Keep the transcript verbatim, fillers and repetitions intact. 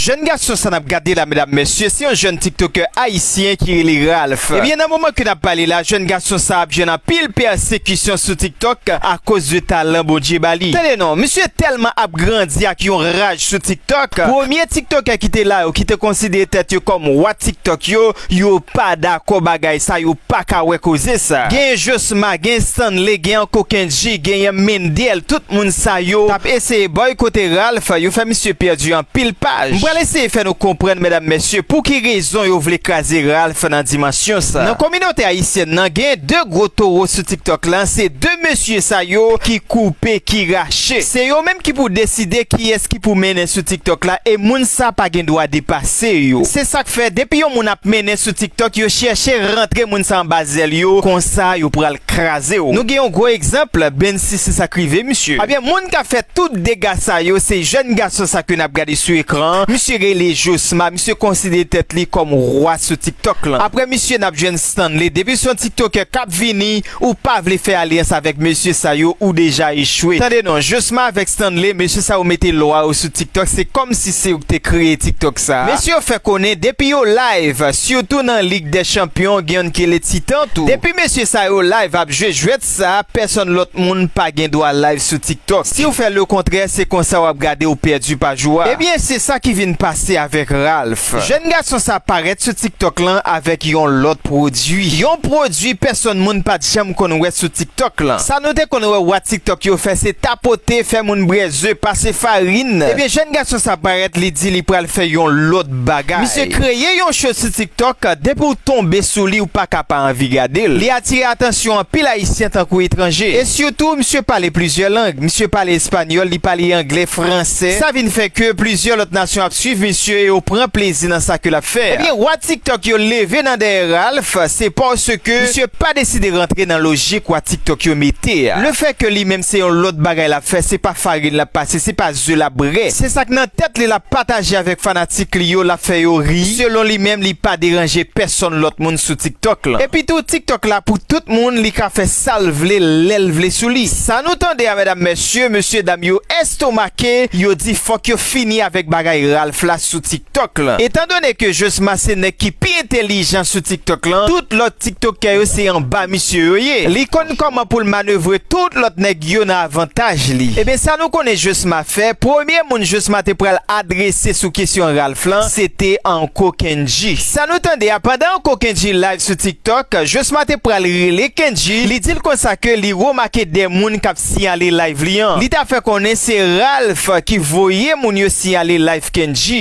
Jèn gason sa n ap gade la, medam, mesye, se yon jèn tiktokè ayisyen ki rele Ralph. Ebyen, nan moman ke n ap pale la, jèn gason sa ap jwenn anpil pèsekisyon sou TikTok akoz de talan Bondye ba li. Tande non, misye tèlman ap grandi ak yon raj sou TikTok. Premye tiktokè ki te la yo, ki te konsidere tèt yo kòm wa TikTok yo, yo pa dakò bagay sa, yo pa ka wè koze sa. Gen Josma, gen Stanley, gen Uncle Kendji, gen Mendel, tout moun sa yo t ap eseye bòykote Ralph, yo fè misye pèdi anpil paj. M pral eseye fè nou konprann, medam, mesye, pou ki rezon yo vle kraze Ralph nan dimansyon sa. Nan kominote ayisyèn nan, gen de gwo towo sou TikTok la, se de mesye sa yo ki koupe, ki rache. Se yo menm ki pou deside kiyès ki pou mennen sou TikTok la, e moun sa pa gen dwa depase yo. Se sa k fè, depi yon moun ap mennen sou TikTok, yo chèche rantre moun sa anba zèl yo, konsa yo pral kraze w. Nou gen yon gwo egzanp, Bensi, se sa k rive misye. Ebyen, moun k ap fè tout dega sa yo, se jèn gason sa ke n ap gade sou ekran an. Misye rele Josma, misye konsidere tèt li kòm wa sou TikTok lan. Apre misye, n ap jwenn Stanley. Depi se yon tiktokè k ap vini, ou pa vle fè alyans avèk mesye sa yo, ou deja echwe. Tande non, Josma avèk Stanley, mesye sa yo mete lwa yo sou TikTok, se kòmsi se yo ki te kreye TikTok sa. Mesye yo fè konnen, depi yo live, sitou nan Lig dè Chanpyon, gen youn ki rele Titan tou. Depi mesye sa yo live ap jwe jwèt sa, pèsonn lòt moun pa gen dwa live sou TikTok. Si w fè lekontrè, se konsa w ap gade w pèdi paj ou a. Ebyen, se sa ki vin pase avèk Ralph. Jèn gason sa parèt sou TikTok lan avèk yon lòt pwodui. Yon pwodui pèsonn moun pa t janm konn wè sou TikTok lan. Sa nou te konn wè wa TikTok yo fè, se tapote, fè moun bwè ze, pase farin. Ebyen, jèn gason sa parèt, li di li pral fè yon lòt bagay. Misye kreye yon show sou TikTok, depi w tonbe sou li, ou pa ka pa anvi gade l. Li atire atansyon anpil ayisyen tankou etranje. E sitou, misye pale plizyè lang. Misye pale espanyòl, li pale anglè, fransè. Sa vin fè ke plizyè lòt nasyon ap swiv misye e yo pran plezi nan sa ke l ap fè a. Ebyen, wa TikTok yo leve nan dèyè Ralph, se paske misye pa deside rantre nan lojik wa TikTok yo mete a. Lefètke li menm se yon lòt bagay l ap fè, se pa farin l ap pase, se pa ze l ap bwè. Se sa k nan tèt li l ap pataje avèk fanatik li yo, l ap fè yo ri. Selon li menm, li pa deranje pèsonn lòt moun sou TikTok lan. Epitou, TikTok la pou tout moun, li ka fè sa l vle, lè l vle sou li. Sa nou tande a, medam, mesye, mesye dam yo estomake, yo di fòk yo fini avèk bagay Ralph la sou TikTok lan. Etandone ke Josma se nèg ki pi entèlijan sou TikTok lan, tout lòt tiktokè yo se anba misye yo ye. Li konn kòman pou l manevre tout lòt nèg yo nan avantaj li. Ebyen, sa nou konnen Josma fè, premye moun Josma te pral adrese sou kesyon Ralph lan, se te Uncle Kendji. Sa nou tande a, pandan Uncle Kendji live sou TikTok, Josma te pral rele Kendji, li di l konsa ke li remake de moun k ap siyale live li an. Li ta fè konnen se Ralph ki voye moun yo siyale live Kendji.